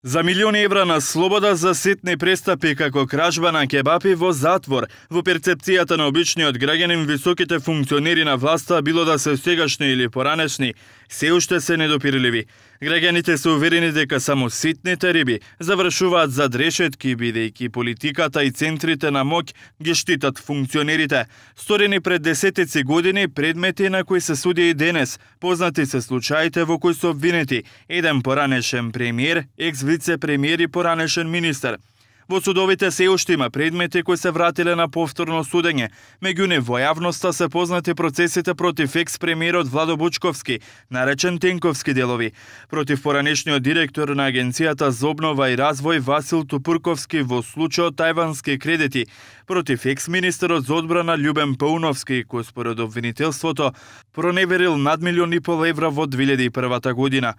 За милиони евра на слобода за ситни престапи како кражба на кебапи во затвор. Во перцепцијата на обичниот граѓанин, високите функционери на власта, било да се сегашни или поранешни, се уште се недопирливи. Граѓаните се уверени дека само ситните риби завршуваат зад решетки, бидејќи политиката и центрите на моќ ги штитат функционерите. Сторени пред десетици години, предмети на кои се суди и денес. Познати се случаите во кои се обвинети еден поранешен премиер, екс-вице-премиер и поранешен министер. Во судовите се уште има предмети кои се вратиле на повторно судење. Меѓу нив во јавноста се познати процесите против екс-премиерот Владо Бучковски, наречен Тенковски делови, против поранешниот директор на Агенцијата за обнова и развој Васил Тупурковски во случајот тајвански кредити, против екс-министерот за одбрана Љубен Пауновски, кој според обвинителството проневерил над 1,5 милиони евра во 2001 година.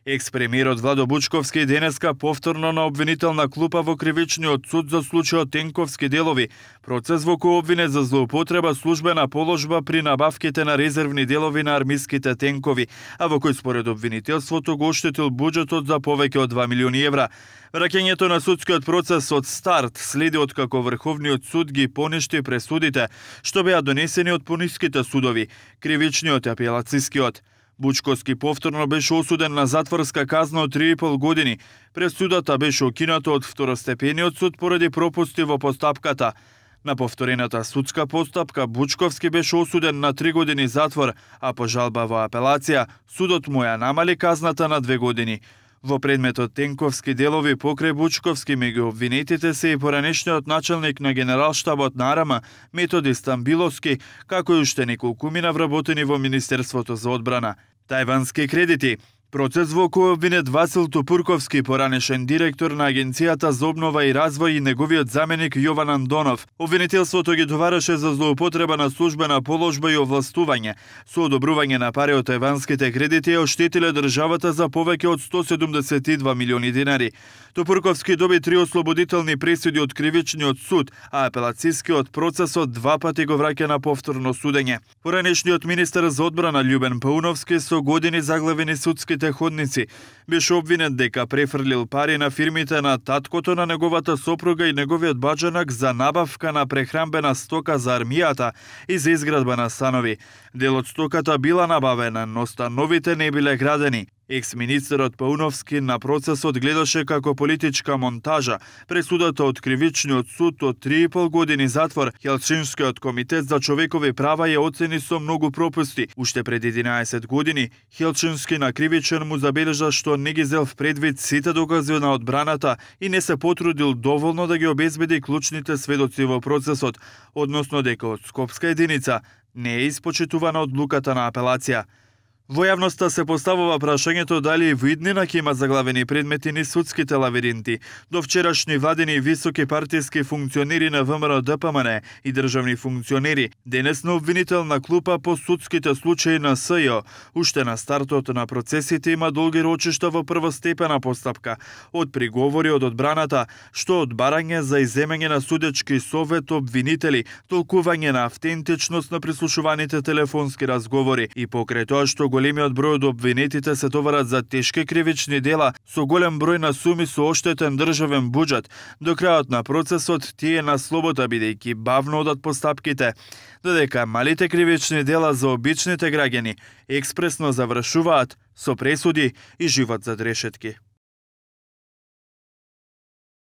Екс-премиерот Владо Бучковски денеска повторно на обвинителна клупа во кривичниот суд за случајот Тенковски делови, процес во кој обвинет за злоупотреба службена положба при набавките на резервни делови на армиските тенкови, а во кој според обвинителството го оштетил буџетот за повеќе од 2 милиони евра. Враќањето на судскиот процес од старт следи откако Врховниот суд ги поништи пресудите што беа донесени од пониските судови, кривичниот и апелацискиот. Бучковски повторно беше осуден на затворска казна од 3,5 години. Пресудата беше окината од второстепениот суд поради пропусти во постапката. На повторената судска постапка Бучковски беше осуден на 3 години затвор, а по жалба во апелација судот му ја намали казната на 2 години. Во предметот Тенковски делови покрај Бучковски меѓу обвинетите се и поранешниот начелник на Генералштабот на АРМ Методи Стамбиловски, како и уште неколкумина вработени во Министерството за одбрана. Тајвански кредити. Процес во кој обвинет Васил Тупурковски, поранешен директор на Агенцијата за обнова и развој, и неговиот заменик Јован Андонов. Обвинителството ги товареше за злоупотреба на службена положба и овластување. Со одобрување на пари од тајванските кредити ја оштетиле државата за повеќе од 172 милиони динари. Тупурковски доби 3 ослободителни пресуди од кривичниот суд, а апелацискиот процесот 2 пати го враќа на повторно судење. Поранешниот министер за одбрана Љубен Пауновски со години заглавени судски ходници беше обвинет дека префрлил пари на фирмите на таткото на неговата сопруга и неговиот баџанак за набавка на прехранбена стока за армијата и за изградба на станови. Дел од стоката била набавена, но становите не биле градени. Екс-министерот Пауновски на процесот гледаше како политичка монтажа. Пресудата од кривичниот суд од 3,5 години затвор, Хелсинскиот комитет за човекови права ја оцени со многу пропусти. Уште пред 11 години, Хелсински на кривичен му забележа што не ги зел в предвид сите докази на одбраната и не се потрудил доволно да ги обезбеди клучните сведоци во процесот, односно дека од Скопска единица не е испочитувана одлуката на апелација. Во јавноста се поставува прашањето дали во иднина ќе има заглавени предмети низ судските лавиринти. До вчерашни владени и високи партиски функционери на ВМРО ДПМН и државни функционери денес на обвинителна клупа по судските случаи на СЈО. Уште на стартот на процесите има долги рочишта во првостепена постапка, од приговори од одбраната, што од барање за изземање на судечки совет обвинители, толкување на автентичност на прислушуваните телефонски разговори и покрај тоа што големиот број од обвинетите се товарат за тешки кривични дела со голем број на суми со оштетен државен буџет. До крајот на процесот тие на слобода бидејќи бавно одат постапките, додека малите кривични дела за обичните граѓани експресно завршуваат со пресуди и живот зад решетки.